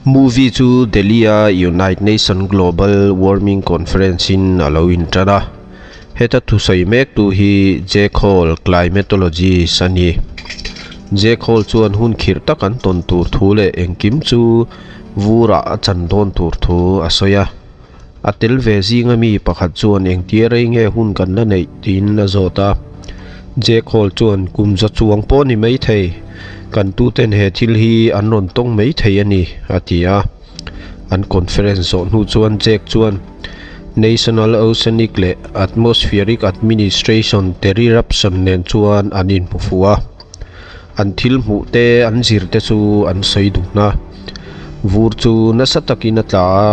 Movie chu Delhi-a Unite Nation Global Warming Conference-in a lo intan a. Heta thusawi mektu hi Jake Hall, climatologist a ni. Jake Hall chuan hun khirh tak an tawn tur thu leh engkim chu vurah a chan dawn tur thu a sawi a. A tel ve zinga mi pakhat chuan engtia rei nge hun kan la neih tiin a zawt a. Jake Hall chuan kum za chuang pawh ni mai thei, kan tuten he thil hi an rawn tawng mai thei a ni, a ti a. An conference zawh hnu chuan Jake chuan National Oceanic leh Atmospheric Administration Terry Robson nen chuan an inhmu fuh a. An thil hmuh te an zir te chu an sawi dun a. Vur chu nasa takin a tla a,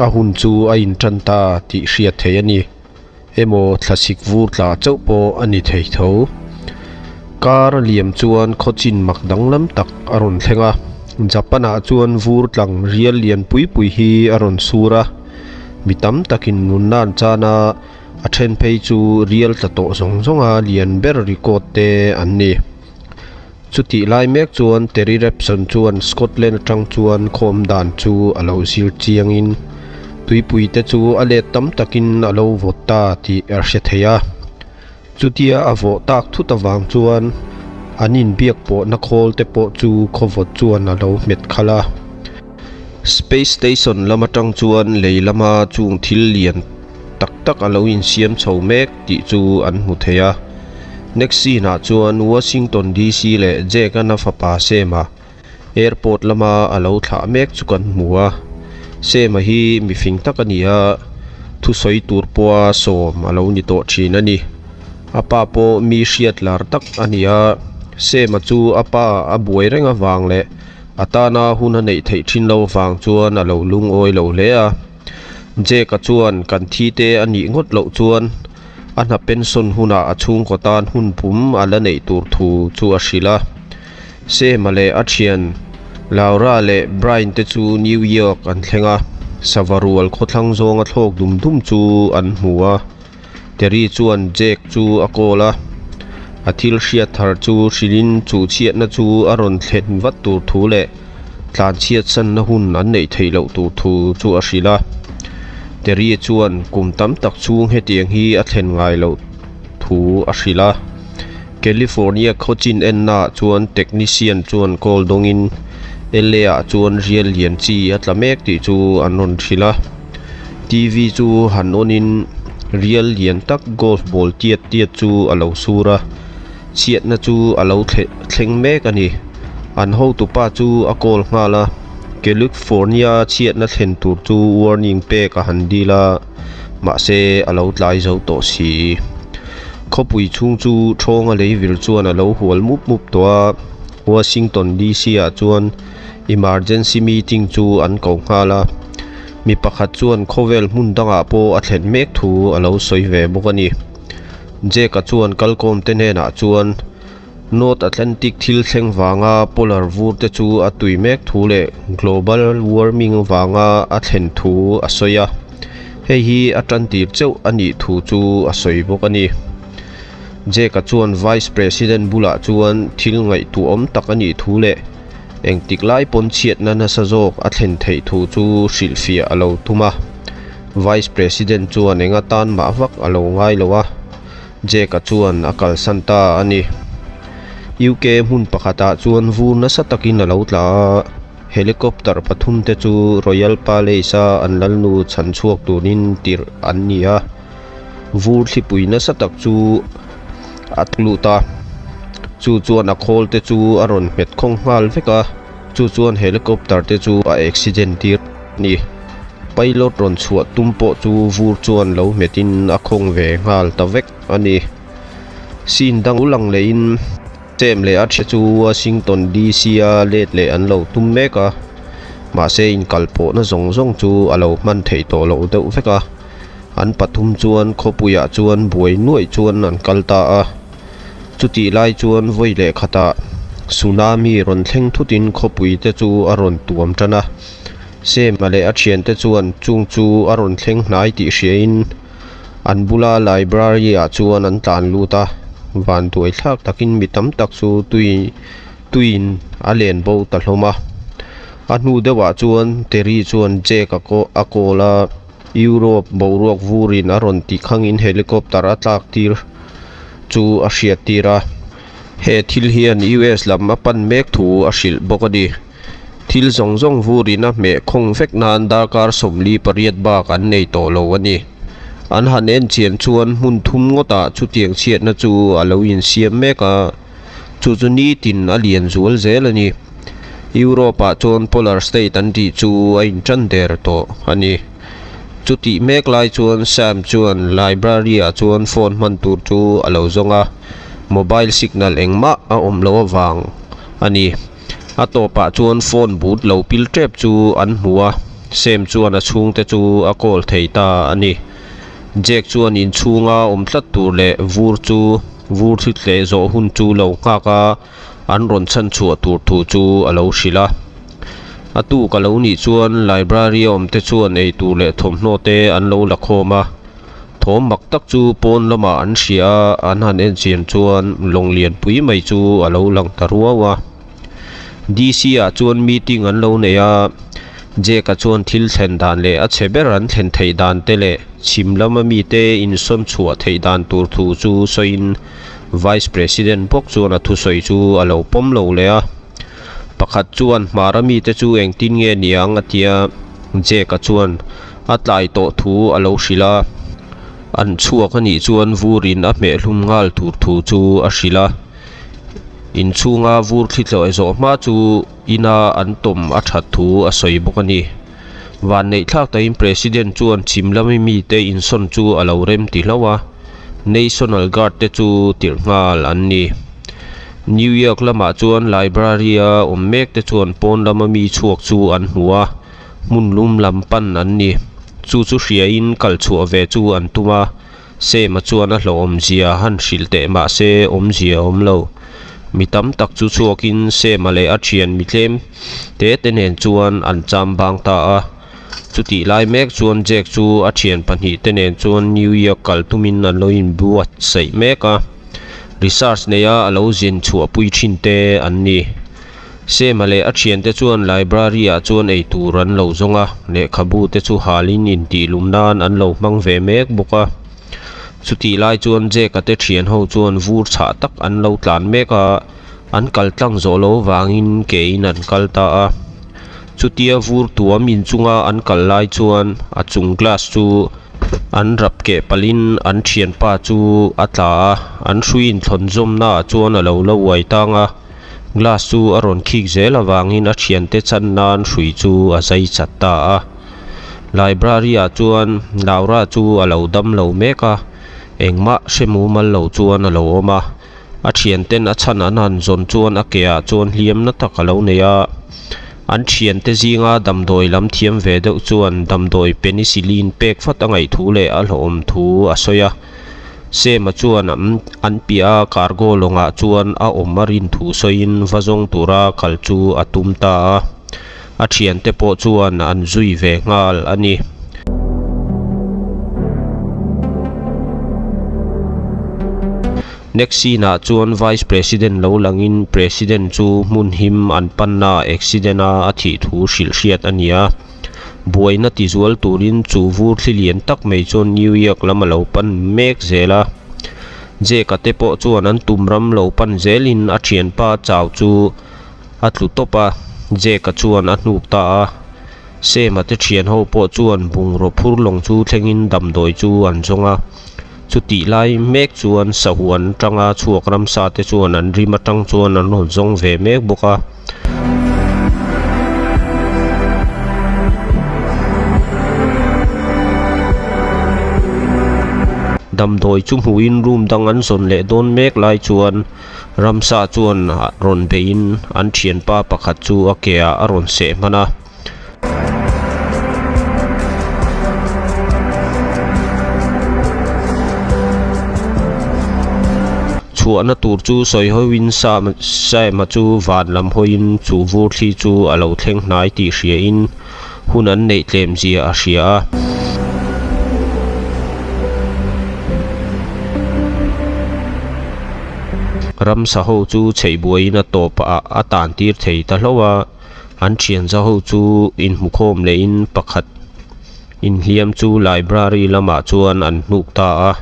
a hun chu a intan ta tih hriat theih a ni. Emaw thlasik vur tla chauh pawh a ni thei tho. Kar a liam chuan khawchin mak danglam tak a rawn thleng a. Japan-ah chuan vur tlang rial lian pui pui hi a rawn sur a. Mi tam takin nunna an chan a. A then phei chu rial tla tawh zawng zawnga lian ber record te an ni. Chutih lai mek chuan Terry Robson chuan Scotland atang chuan khawm dan chu a lo zir chiangin tuipui te chu a let tam takin a lo vawt ta tih a hre thei a. Chutia a vawh tak thut avang chuan an inbiak pawhna khawl te pawh chu khawvawt chuan a lo hmet khalh a. Space Station lam atang chuan lei lama chung thil lian tak tak a lo insiam chho mek tih chu an hmu thei a. Next scene ah chuan Washington DC leh Jake-a na fapa Sam-a airport lama a lo thlah mek chu kan hmu a. Sam-a hi mifing tak a ni a, thusawi tur pawha sawm a lo ni tawh thin a ni. A pa pawh mi hriat lar tak a ni a, Sam-a chu a pa a buai reng avang leh a tana hun a neih theih thin lo vang chuan a lo lungawi lo hle a. Jake-a chuan kan thi te a nih ngawt loh chuan a hna pension hunah a chhungkaw tan hun pum a la neih tur thu chu a hrilh a. Sam-a leh a thian Laura leh Brian te chu New York an thleng a, sava rual khawthlang zawnga thlawk dum dum chu an hmu a. Terry chuan Jake chu a call a, a thil hriat thar chu hrilhin chu chhiatna chu a rawn thlen vat tur thu leh tlanchhiat sanna hun an neih theih loh tur thu chu a hrilh a. Terry chuan kum tam tak chhung hetiang hi a thlen ngai loh thu a hrilh a. California khawchin ennaah chuan technician chuan call dawngin LA ah chuan rial lian chi a tla mek tih chu an rawn hrilh a. TV chu han on in rial lian tak golf ball tiat tiat chu a lo sur a, chhiatna chu a lo thleng mek a ni. An hotupa chu a call nghal a, California chhiatna thlen tur chu warning pek a han dil a, mahse a lo tlai zo tawh si. Khawpui chhung chu thawnga leivir chuan a lo hual mup mup tawh a, Washington DC ah chuan Emergency meeting chu an ko nghal a, mi pakhat chuan khawvel hmun dangah pawh a thlen mek thu a lo sawi ve bawk a ni. Jake-a chuan kalkawm te hnenah chuan North Atlantic thil thleng vanga polar vur te chu a tui mek thu leh global warming vanga a thlen thu a sawi a, hei hi a tan tir cheuh a nih thu chu a sawi bawk a ni. Jake-a chuan Vice President bulah chuan thil ngaihtuahawm tak a nih thu leh Engtik lai pawn chhiatna nasa zawk a thlen theih thu chu hrilhfiah a lo tum a. Vice President chuan eng atan mah vak a lo ngai lo a, Jake-a chuan a kalsan ta a ni. UK hmun pakhatah chuan vur nasa takin a lo tla a, helicopter pathum te chu Royal Palace-a an lalnu chhan chhuak turin tirh an ni a. Vur thlipui nasa tak chu a lut a, chu chuan a khawl te chu a rawn hmet khawng nghal vek a, chu chuan helicopter te chu a accident tir a ni. Pilot rawn chhuah tum pawh chu vur chuan lo hmetin a khawng ve nghal ta vek a ni. Scene dang lang lehin Sam leh a ṭhian chu Washington DC a let leh an lo tum mek a, mahse inkalpawhna zawng zawng chu a lo hman theih tawh loh deuh vek a. An pathum chuan khawpuiah chuan buai nuaih chuan an kal ta a. Chutih lai chuan vawi leh khatah tsunami rawn thleng thutin khawpui te chu a rawn tuam tan a. Sema leh a thiante chuan chung chu a rawn thleng hnai tih hriain an bula library ah chuan an tlan lut a. Vanduai thlak takin mi tam tak chu tui tuiin a len bo ta hlawm a. A hnu deuhah chuan Terry chuan Jake a a call a, Europe boruak vurin a rawn tih khangin helicopter a tlak tir chu a hriat tir a. He thil hian US lam a pan mek thu a hrilh bawk a ni. Thil zawng zawng vurin a hmeh khawng vek nan darkar 48 bak an nei tawh lo a ni. An han en chian chuan hmun thum ngawtah chutiang chhiatna chu a lo insiam mek a, chu chu nitin a lian zual zel a ni. Europe ah chuan Polar State an tih chu a intan der tawh a ni. Chutih mek lai chuan Sam chuan library ah chuan phone hman tur chu a lo zawng a, mobile signal engmah a awm loh avang a ni. A tawpah chuan phone but lo pil tep chu an hmu a, Sam chuan a chhungte chu a call thei ta a ni. Jack chuan inchhunga awm tlat tur leh vur chu vur thli tleh zawh hun chu lo nghak a, an rawn chhan chhuah tur thu chu a lo hrilh a. A tuk a lo nih chuan library a awm te chuan eitur leh thawmhnaw te an lo la khawm a. Thawm mak tak chu pawn lamah an hria a, an han en chian chuan lawng lianpui mai chu a lo lang ta ruau a. DC ah chuan meeting an lo nei a, Jake-a chuan thil thlen dan leh a chhe ber an thlen theih dan te leh chhim lama mite insawn chhuah theih dan tur thu chu sawiin Vice President bawk chuan a thusawi chu a lo pawm lo leh a. Pakhat chuan hmara mite chu engtin nge niang a tia Jake-a chuan a tlai tawh thu a lo hrilh a, an chhuak a nih chuan vurin a hmehhlum nghal tur thu chu a hrilh a. Inchhunga vur thli tlawh zawh hma chu ina an tawm a that thu a sawi bawk a ni. Vanneih thlak takin President chuan chhim lama mite insawn chu a lo rem ti hlauh a, National Guard te chu tirh nghal an ni. New York lamah chuan library-a awm mek te chuan pawn lama mi chhuak chu an hmu a. hmun lum lam pan an ni. Chu chu hriain kal chhuah ve chu an tum a, Sema chuan a hlauhawmzia han hrilh teh mah se awmzia a awm lo. Mi tam tak chu chhuakin Sema leh a thian mi tlem te te nen chuan an cham bang ta a. Chutih lai mek chuan Jack chu a thian pahnih te nen chuan New York kal tumin an lo inbuatsaih mek a, research neia a lo zin chhuahpui thin te an ni. Sema leh a thiante chuan library ah chuan eitur an lo zawng a, lehkhabu te chu halin intihlum nan an lo hmang ve mek bawk a. Chutih lai chuan Jack-a te thian ho chuan vur chhah tak an lo tlan mek a, an kal tlang zawh lo vangin ke in an kal ta a. Chutia vur tuam inchunga an kal lai chuan a chung glass chu an rap keh palhin an thianpa chu a tla a, an hrui inthlawn zawmna ah chuan a lo la uai tang a. Glass chu a rawn khik zel avangin a thiante chan nan hrui chu a zai chat ta a. Library ah chuan Laura chu a lo dam lo mek a, engmah hre mumal lo chuan a lo awm a. A thianten a chhan an han zawn chuan a ke ah chuan hliamna tak a lo nei a. An thiante zinga damdawi lam thiam ve deuh chuan damdawi penicillin pek vat a ngaih thu leh a hlawhawm thu a sawi a. Sema chuan an piah a cargo lawngah chuan a awm a rin thu sawiin va zawng tura kal chu a tum ta a, a thiante pawh chuan an zui ve nghal a ni. Next scene ah chuan Vice President lo langin President chu hmun him an panna accident a a thih thu hrilh hriat a ni a. Buaina tizual turin chu vur thli lian tak mai chuan New York lam a lo pan mek zel a. Jake-a te pawh chuan an tum ram lo pan zelin a thianpa chau chu a tlu tawp a, Jake-a chuan a hnuk ta a. Sam-a te thian ho pawh chuan bungraw phur lawng chu thlengin damdawi chu an zawng a. Chutih lai mek chuan sahuan tanga chhuak ramsa te chuan an rim atang chuan an rawn zawng ve mek bawk a. Damdawi chu hmuhin room dang an zawn leh dawn mek lai chuan ramsa chuan rawn beihin an thianpa pakhat chu a ke ah a rawn seh hman a. Chhuahna tur chu sawi hoin Sam-a chu van lam hawiin chu vur thli chu a lo thleng hnai tih hriain hun an neih tlem zia a hria a. Ramsa ho chu chheih buaiin a tawpah a tan tir thei ta hlauh a. An thian za ho chu inhmukhawm lehin pakhat inhliam chu library lamah chuan an hnuk ta a.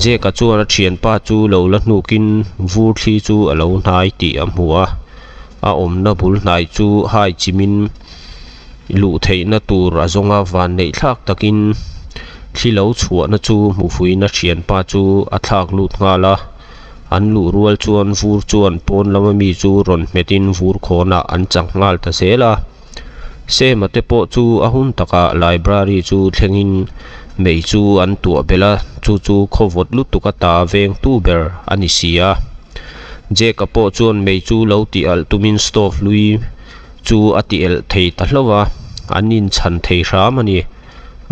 Jake-a chuan a thianpa chu lo la hnukin vur thli chu a lo hnai tih a hmu a, a awmna bul hnai chu hai chimin luh theihna tur a zawng a, vanneih thlak takin thli lo chhuahna chu hmu fuiin a thianpa chu a thlak lut nghal a, an luh rual chuan vur chuan pawn lama mi chu rawn hmetin vur khawnah an chang nghal ta zel a. Sema te pawh chu a hun takah library chu thlengin mei chu an tuah belh a, chu chu khawvawt lutuk ata vengtu ber a ni si a. Jake-a pawh chuan mei chu lo tih alh tumin stove hlui chu a ti elh thei ta hlauh a, an inchhan thei hram a ni.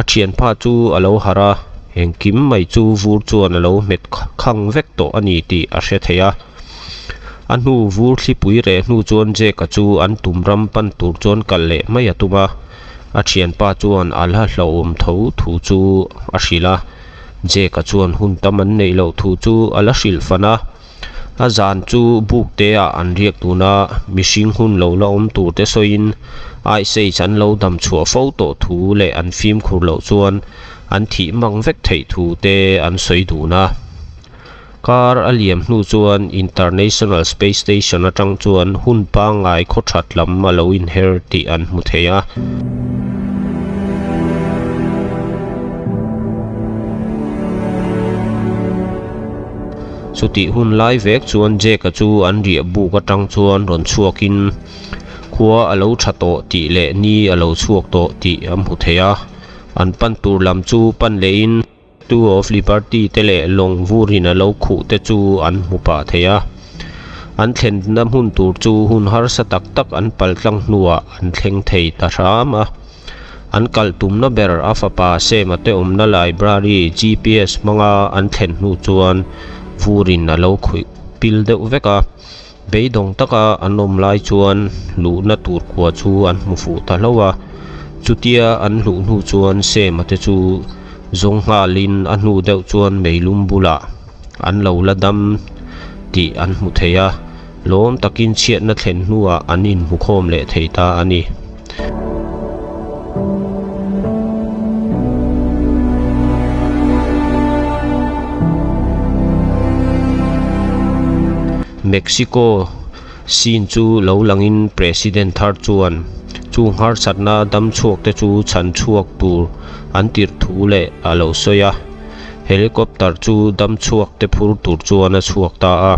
A thianpa chu a lo harh a, engkim mai chu vur chuan a lo hmet khang vek tawh a ni tih a hre thei a. A hnu vur thlipui reh hnu chuan Jake-a chu an tum ram pan tur chuan kal leh mai a tum a, a thianpa chuan a la hlauhawm tho thu chu a hrilh a. Jake-a chuan hun tam an neih loh thu chu a la hrilh fan a. A zan chu buk te ah an riak dun a, mihring hun lo la awm tur te sawiin Ice Age an lo dam chhuah fo tawh thu leh an fimkhur loh chuan an thih mang vek theih thu te an sawi dun a. Kar a liam hnu chuan International Space Station atang chuan hun pangngai khaw that lam a lo inher tih an hmu thei a. Chutih hun lai vek chuan Jake-a chu an riah buk atang chuan rawn chhuakin khua a lo tha tawh tih leh ni a lo chhuak tawh tih a hmu thei a. An pan tur lam chu pan lehin Two of Liberty te leh lawng vurin a lo khuh te chu an hmu pah thei a. An thlenna hmun tur chu hun harsa tak tak an pal tlang hnuah an thleng thei ta hram a. An kal tumna ber a fapa Sema te awmna library GPS hmanga an thlen hnu chuan vurin a lo khuih pil deuh vek a. Beidawng taka an awm lai chuan luhna tur kua chu an hmu fuh ta hlauh a. Chutia an hluh hnu chuan Sema te chu zawng nghalin a hnu deuh chuan meilum bulah an lo la dam tih an hmu thei a. Lawm takin chhiatna thlen hnuah an inhmukhawm leh thei ta a ni. Mexico scene chu lo langin President thar chuan chung harsatna dam chhuak te chu chhan chhuak tur an tirh thu leh a lo sawi a. Helicopter chu dam chhuak te phur tur chuan a chhuak ta a.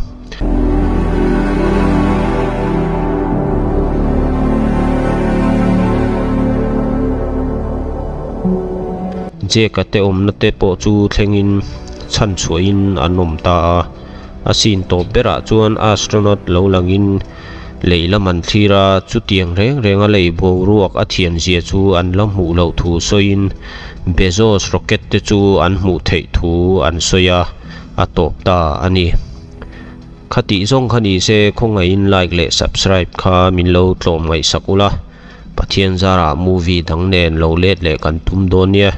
Jake-a te awmna te pawh chu thlengin chhan chhuahin an awm ta a. A sin tawp berah chuan astronaut lo langin lei lam an thlir a, chutiang reng renga lei boruak a thian zia chu an la hmuh loh thu sawiin Bezos rocket te chu an hmuh theih thu an sawi a, a tawp ta a ni. Khatih zawng kha ni se khawngaihin like leh subscribe kha min lo tlawm ngaihsak ula, Pathian zarah movie dang nen lo let leh kan tum dawn nia,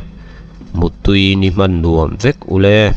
muttui ni hman nuam vek ule.